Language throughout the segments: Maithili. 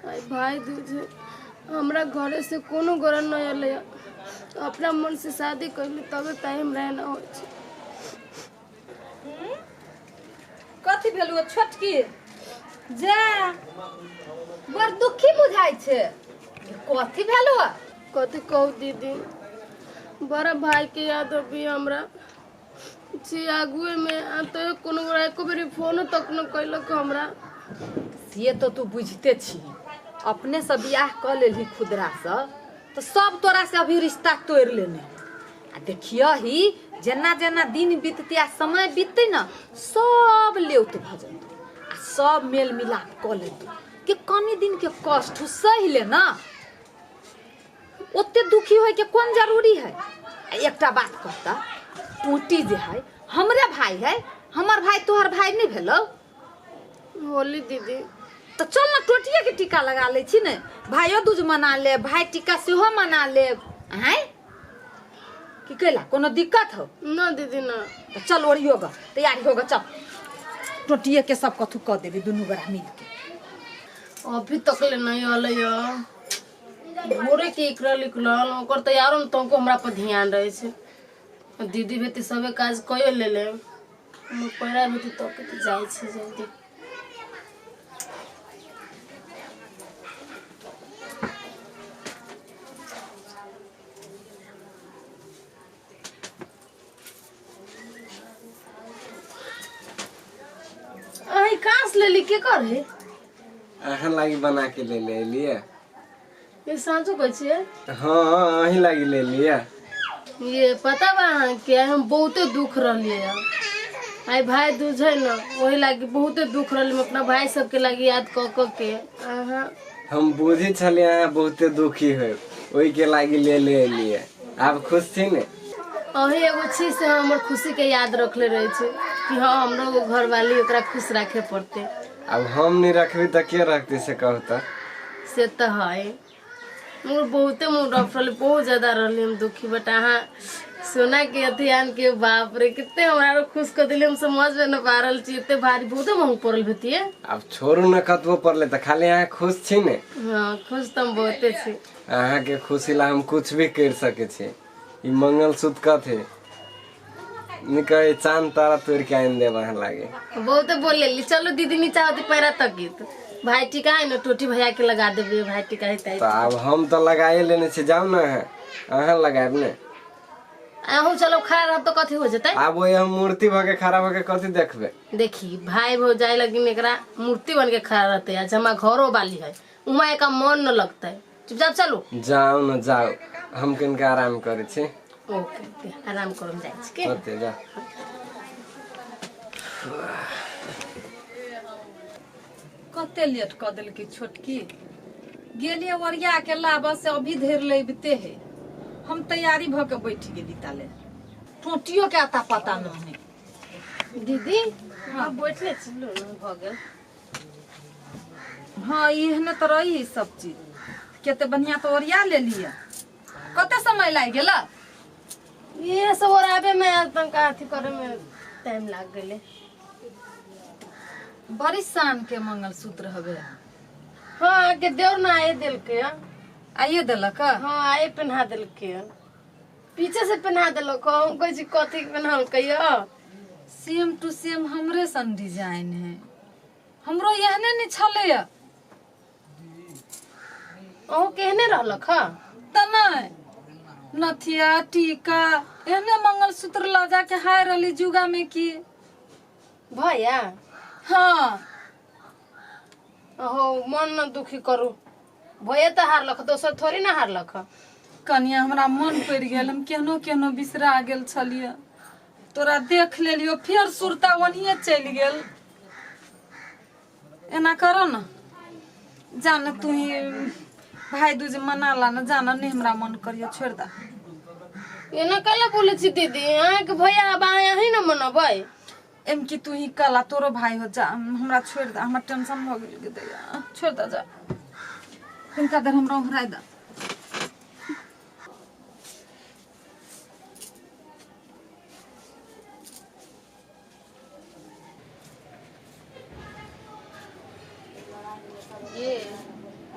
आई भाई दूज है, हमरा घरे से कोनो गोरा न अयलै। अपना मन से शादी कैली तबे ताई हमरा एना होइ छै। कथी भेलु छोटकी जा बड़ दुखी बुझाइ छै, कथी भेलु? कथी कहू दीदी, बड़ा भाई के याद अभी हमरा छी आगुए में। आ तो कोनो गोरा एको बेरी फोनो तक न कैलक हमरा। से तो तू बुझिते छी, अपने से बियाह कऽ लेलही खुदरासँ तऽ सब तोरा से अभी रिश्ता तोड़ि लेने। आ देखियही जेना जेना दिन बीतते आ समय बीतते न सब लेउत भऽ जेतौ आ सब मेल मिलाप कऽ लेतौ। के कनी दिन के कष्ट सहि ले न, ओते दुखी होय के कोन जरूरी है। आ एकटा बात कहता, टोटी जे है हमरे भाई है, हमर भाई तोहर भाई नहीं भेलौ? होली दीदी। तऽ चल न टोटिए के टीका लगा लै छी ने, भाइयो दूज मना लेब, भाई टीका सेहो मना लेब। आँय की कैला कोनो दिक्कत हो? न दीदी न। तऽ चल ओरियो ग, तैयारी हो ग, चल टोटिए के सब कथू कऽ देबी दुनू गोरा मिल के। अभी तक ले नहीं अलै। भोरे के एकरा निकलल ओकर तैयारो में तनको हमरा पर ध्यान रहे छै। दीदी बेटी सबे काज कयो ले ले, हम पैरा बेटी तक के जाइ छै जल्दी। अहीं कहाँ से लेली, के करे? अहाँ लागी बना के ले ले लिए। ये साँचो कहै छियै? हाँ अहीं लागी ले लिए। ये पता बा अहाँके हम बहुते दुख रहलियै हँ। आइ भाई दूज है न, ओहि लागी बहुते दुख रहली हम अपना भाई सबके लागी याद कऽ कऽ के। अहाँ हम बुझी छलियै अहाँ बहुते दुखी होय, ओहि के लागी ले ले लिए। आब खुश छी ने? अहीं एगो छी से हमर खुशी के याद रखले रहे छी कि हाँ हमरो एगो घरवाली ओकरा खुश राखे पड़ते। आब हम नहीं रखबी तऽ के रखती से कहू तऽ? से तऽ है, मगर बहुते मूड ऑफ रहले, बहुत ज्यादा रहली हम दुखी। बट अहाँ सोना के अथी आन के बाप रे कितने हमरा आरो खुश कर दिली, हम समझ में न पा रहल छी। एते भारी बहुते महंग पड़ल भेतिए। आब छोड़ू न कतबो पड़ले तऽ खाली अहाँ खुश छी ने? हाँ खुश तऽ हम बहुते छी। अहाँ के खुशी ला हम कुछ भी कर सके छी। ई मंगलसूत्र कथी निकहे चांद तारा तोड़ के आनि देब अहाँ लागे। बहुते बोल लेली। चलो दीदी नीचा होती पैरा तक गीत भाई टीका है न, टोटी भैया के लगा देबे भाई टीका है। तऽ आब हम तऽ लगाए लेने छी, जाउ ने अहाँ, अहाँ लगायब ने। अहूँ चलो, खड़ा रहब तो कथी हो जेतै? आब ओहि हम मूर्ति भऽ के खड़ा भऽ के कथी देखबै? देखी भाई भौजाई लगिन एकरा मूर्ति बन के खड़ा रहते। आज हमार घरो वाली है उमा एक मन न लगते। चुपचाप चलू। जाउ न जाउ, हम कनिका आराम करै छी। ओके ओके, आराम करो, हम जाइ छी के। होते जा। कते लेट कऽ देलकै छोटकी। गेलियै ओरिया के लाबऽ से अभी धरि लैबते है। हम तैयारी भऽ के बैठ गेली, ताले टोटियो के आता पता नहीं। दीदी हाँ बैठले छी, लो न भऽ गेल। हाँ एहने तऽ रही सब चीज कते बढ़िया तऽ ओरिया लेलियै। कते समय लागि गेल? ये सब ओराबे में तनका अथी करे में टाइम लाग गेलै। बड़ी शान के मंगलसूत्र हवे। हाँ के देवर ना आए देलके। आइए देलक? हाँ आए पहना देलके, पीछे से पहना देलक। हम कहै छी कथी पहनलकै य? सेम टू सेम हमरे सन डिजाइन है, हमरो एहने नहि छलैया। अहूँ केहने रहलक? हँ तऽ नहि नथिया टीका एहने मंगलसूत्र लऽ जाके हाय रहली जुगा में की भैया। हाँ अहो मन न दुखी करू, भैया तऽ हारलक, दोसर थोड़ी ना हारलक। कनिया हमरा मन पड़ि गेल, हम केहनो केहनो बिसरा गेल छलियै, तोरा देख लेलियो फेर सुरता ओनहिए चलि गेल। एना करो न जान तू ही भाई दूज मना ला न, जान नहीं हमरा मन करियो, छोड़ दा। एना कैला बोलै छी दीदी? अहाँके भैया आब अहाँ अहीं ने मनबै। एम की तू ही कला तोरो भाई हो, जा हमरा छोड़ दा, हमरा टेंशन भऽ गेल गे दैया, छोड़ दा जा। तिनका देर हमरा ओंघराय दा। ये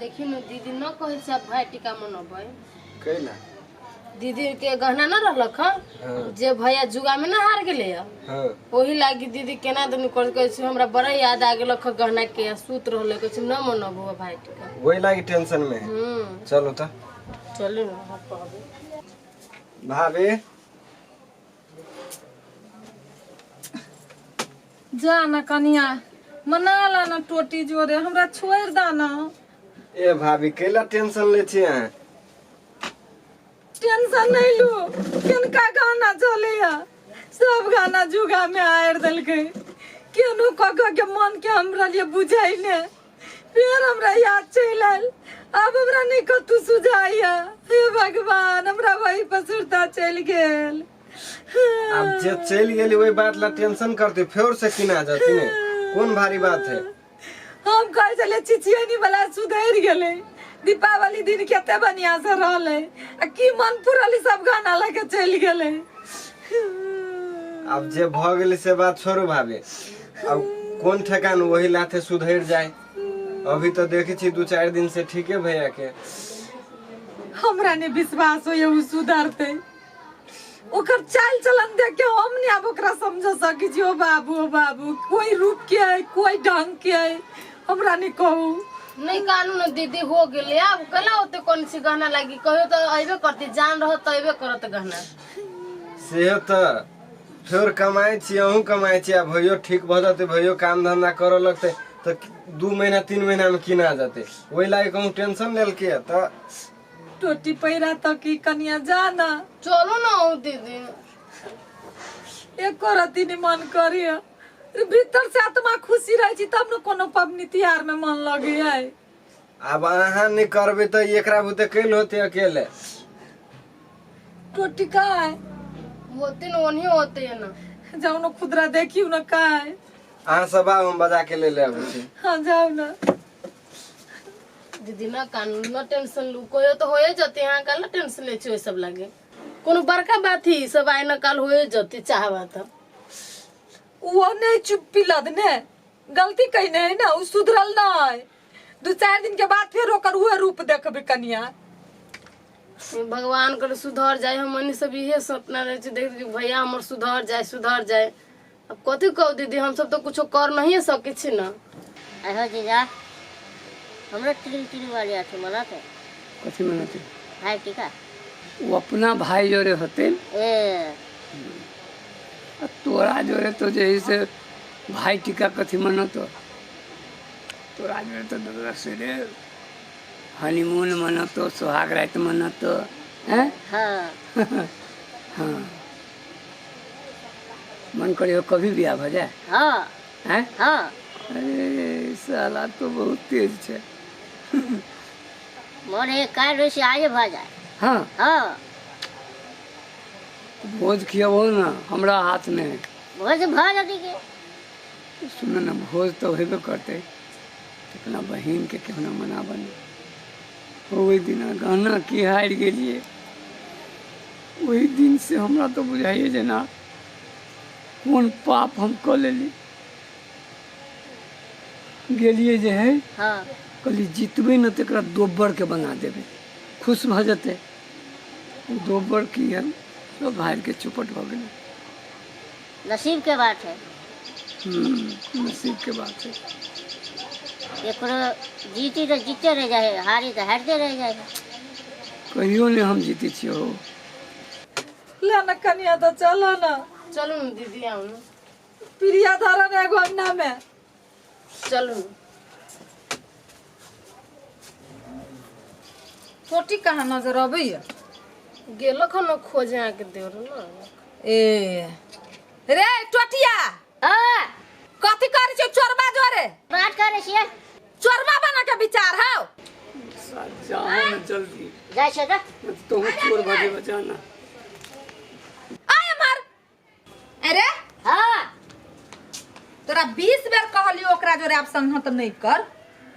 देखी न दीदी न कहै छै आब भाइ टीका मनबै। कैला? दीदी के गहना न रहलक हँ। हाँ। जे भैया जुआ में न हार गेलै हँ। हाँ। ओही लागी दीदी केना दुनू कर कहै छै हमरा बड़ा याद आ गेलक हँ गहना के आ सुत रहलै, कहै छै न मनबो भाइ टीका। वही लागी टेंशन में है। चलो तो। चलू न हम कहबै। भाभी जा ना कनिया मना ला ना टोटी जोरे हमरा छोड़ दा ना। ए भाभी कैला टेंशन ले छी अहाँ? टेंशन नहीं लू, किनका गाना चले है, सब गाना जुगा में आयर देलकै, केनो क क के मन के हमरा लिए बुझाइ ने, फिर हमरा याद चलि आयल, आब हमरा नहीं कतू सुझाइ है। हे भगवान हमरा वही पर सुरता चलि गेल। अब जे चलि गेली वही बात ला टेंशन करते फेर से किना जाती ने, कोन भारी बात है। हम कहै छलियै चिचियनी वाला सुधरि गेलै, दीपावली दिन कते बढ़िया से रहलै आ की मन पुरल सब गाना लऽ के चलि गेलै। अब जे भ गेलै से बात छोड़ू भाभी, अब कोन ठेकान वही लाथे सुधरि जाए। अभी तो देखै छी 2-4 दिन से ठीके भैया के। हमरा ने विश्वास होइए ओ सुधरतै, ओकर चाल चलन देख के हम नहीं आब ओकरा समझ सकै छी। ओ बाबू ओ बाबू कोई रूप के है कोई ढंग के है हमरा नहीं कहू। नहीं कानू न दीदी हो गेलै, आब केना ओते कोन सी गहना लागी, कहियो तऽ अयबे करती, जान रहत तऽ अयबे करत गहना। से तऽ फेर कमाइ छी अहूँ कमाइ छी, आ भैयो ठीक भऽ जेतै, भैयो काम धंधा करऽ लगतै तऽ 2 महीना 3 महीना में किना जेतै, ओहि लागि कहूँ टेंशन लेलकै तऽ। टोटी पैरा तऽ की कनिया जाना। चलू न अहूँ दीदी। एको रत्ती नहीं मन करिय, भीतर से आत्मा खुशी रहे छी तब न कोनो पबनी तिहार में मन लगे है। अब अहाँ नहीं करबै तऽ एकरा बुते कैल होते अकेले। टोटी का है? होते न ओनही होते है न। जाओ न खुदरा देखियो न का है। अहाँ सब आउ हम बजा के ले ले आबै छी। हाँ जाओ न। दीदी न कानू न टेंशन लू, कहियो तो होए जते, अहाँ काल न टेंशन ले छी ओहि सब लागे, कोनो बड़का बात ही सब आइ न काल होए जते चाहबा तऽ। वो नहीं चुप्पी लदने गलती कहीने है ना, उ सुधरल नहीं, 2-4 दिन के बाद फिर ओकर उहे रूप देखबे कनिया। भगवान कर सुधर जाए, हमनी सब इहे सपना रहे छै देख भैया हमर सुधर जाए सुधर जाए। अब कथी कहू दीदी, हम सब तो कुछो कर नहीं सकै छी न। अहो जीजा हमरो तिल तिल वाली आथे मनत है। कथी मनत है? भाई टीका। वो अपना भाई जोरे होते। ए तोरा जोरे तो जे से भाई टीका कथी मनत, तोरा जोरे तो दादा से रे हनीमून मनत, सुहाग रात मनत हैं। हाँ हाँ मन करियो कभी बियाह भ जाए। हाँ हैं। हाँ अरे साला तो बहुत तेज है। मन है काल से आगे भ जाए। हाँ हाँ भोज खियाबो ना हमरा हाथ में। भोज भ जती के सुन ना, भोज तो हेबे करते, अपना बहिन के केना मनाबन। ओहि दिना गहना की हारि गेलिए, ओहि दिन से हमरा तो बुझाइए जेना कोन पाप हम कऽ लेली। गेलिए जे है। हाँ कहली जीतबै ने तऽ एकरा दोबर के बना देबै, खुश भऽ जेतै। दोबर की है सब हारि के चौपट भऽ गेलै। नसीब के बात है। नसीब के बात है। एकरो जीती तो जीते रह जाए, हारी तो हारते रह जाए। कहियो नहीं हम जीते छियै हो। ले ना कनिया तो चलो ना। चलू न दीदी आउ न। प्रिया धरन एगो अन्ना में। चलू। टोटी कहाँ नजर अबैया? गेलक हन खोजे अहाँके देवर न। ए रे टोटिया। हाँ कथी करै छै चोरबा जोरे? बात करै छियै। चोरबा बना के विचार हौ। जाओ ना जल्दी। जाइ छै तऽ तोहू चोर भऽ जेबऽ जाना। आय अमर। अरे हाँ तोरा 20 बेर कहलियो ओकरा जोरे आब संगत नहीं कर,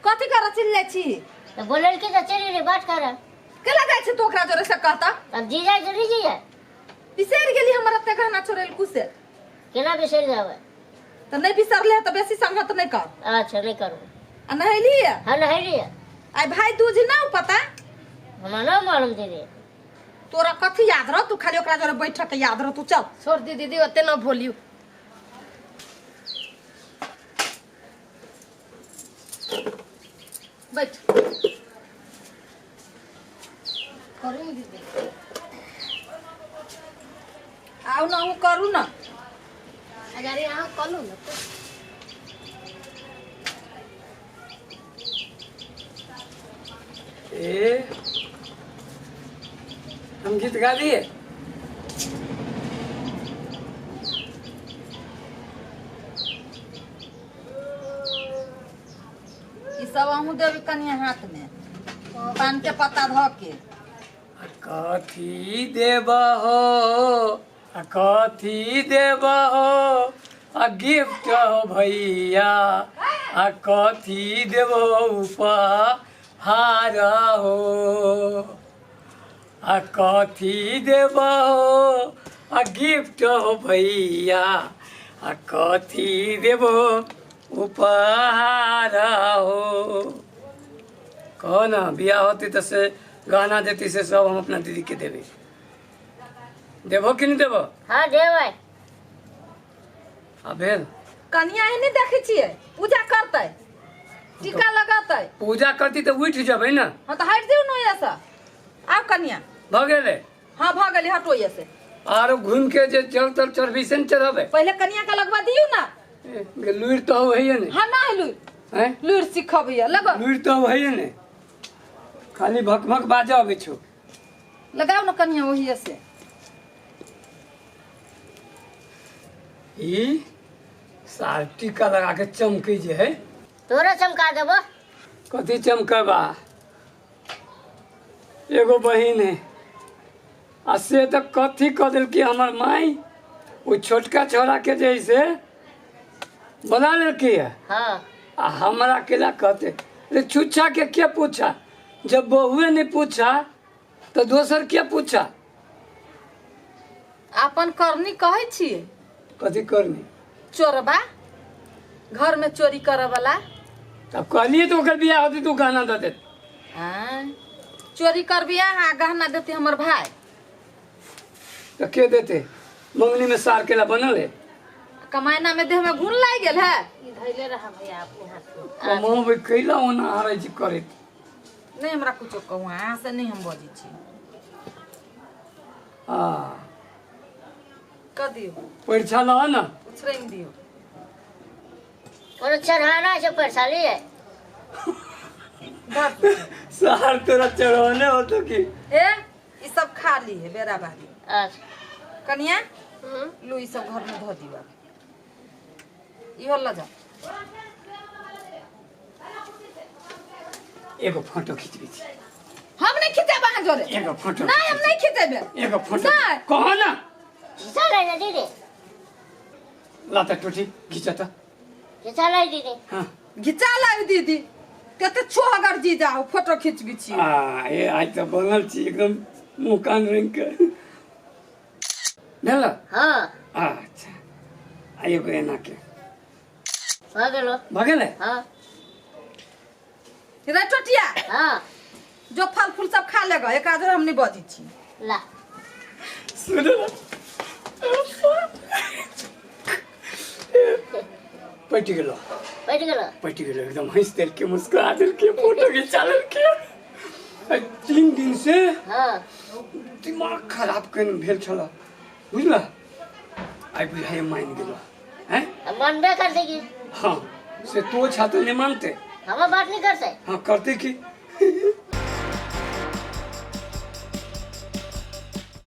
कथी कर चलि जाइ छी? तऽ बोलल की तऽ चलि गेली बात कर। केला जाइ छी तू ओकरा जोरे से कहता? तब जी जाइ जरूरी जी है। बिसरि गेली हमर एते गहना चोरेल कुसे। केना बिसरि जाबै? तऽ नहीं बिसरले तऽ बेसी संगत नहीं कर। अच्छा नहीं करू। आ नहेली? हाँ नहेली। आइ भाई दूज ना पता हमरा ना मालूम दीदी। तोरा कथी याद रह, तू खाली ओकरा जरे बैठ के याद रह। तू चल छोड़ दी दीदी, ओते ना बोलियो। बैठ करू दीदी। आउ ना हूँ करू ना। अगर यहाँ करू ना तो ए हम गीत गा दिए। ई सब अहूँ देबी कनिया हाथ में पान के पत्ता धऽ के। कथी देबहो कथी देबहो आ गिफ्ट हो भैया, आ कथी देबहो उपहार हो, आ कथी देबहो आ गिफ्ट हो भैया, आ कथी देबहो उपहार हो। कहो ना बियाह होती तो से गहना देती से सब हम अपना दीदी के देबे। देबो कि नहीं देबो? हाँ देबै। आ भेल कनिया एहने देखै छियै पूजा करतै टीका लगतै। पूजा करती तो उठ जबै ना। हाँ तो हटि दियौ न एहिसँ। आउ कनिया भऽ गेलै? हाँ भऽ गेलै, हटो एहिसँ। आरो घूम के जे जल तल चढ़बी से ने चढ़बै। पहिले कनिया के लगवा दियौ ना। लुरि तो होइए ने। हाँ ना लुरि, लुरि सिखबैया लगो। लुरि तो होइए ने, खाली भक भक बाजऽ अबै छौ। लगाउ न कनिया ओहिए से। ई सार टीका लगा के चमकै जे है। तोरा चमका देबो। कथी चमकबा? एगो बहिन है आ से तो कथी कह देलकी हमर माई, ओ छोटका छोरा के जैसे बना लेलकी है। हाँ। आ हमरा अकेला कहते अरे छुच्छा के क्या पूछा, जब बहुए नहीं पूछा तो दोसर क्या पूछा। अपन करनी कहै छियै। कथी करनी? चोरबा, घर में चोरी करे वाला। तब कहलिए तो ओकर बियाह होती तू गहना दे देत। हाँ चोरी करबी अहाँ गहना देती हमर भाई। तो के देते? मंगनी में सार केला बनल है। कमाइना में देह में घुन लागि गेल है। ई धैले रहा भैया अपने हाथ में। कमाबे कैला ओना हारै छी करैत। नहीं हमरा कुछो कहू, अहाँ से नहीं हम बजै छी। हाँ कह दियौ परीक्षा लह ना। उछरैन दियौ। और चढ़ाना छै पैसा लिए। सार तोरा चढ़ाने हो तो की। ए ई सब खा ली है बेरा बारी। अच्छा कनिया लू ई सब घर में धो दियौ। इहो ल जा। एगो फोटो खिचबै छी। हम नहीं खिचेब अहाँ जोरे। एगो फोटो नहीं हम नहीं खिचेबे। एगो फोटो कहो ना। खिचा ले ना दीदी। लाता टूटी खिचा ता। खिचा ले दीदी। हाँ खिचा ले दीदी। कते छोहगर जी जाओ फोटो खिचबी छी। आ ए आज तो बनल छी एकदम मुंह कान रंग के भेल। हाँ अच्छा आ एगो एना के भ गेलो। भ गेलै? हाँ रे टोटिया। हाँ जो फल फूल सब खा लेगा एकरा जोरे हम नहीं बजै छी। ला सुन पटि गेलो। पटि गेलो। पटि गेलो एकदम हंस देलके मुस्कुरा देलके फोटो खिंचा लेलके। 3 दिन से हाँ दिमाग खराब कन भेल छल बुझला। आइ बुझाइ मान गेलो हैं। मानबे करते की? हाँ से तो छात्र नहीं मानते। हम बात नहीं करते। हाँ करते की।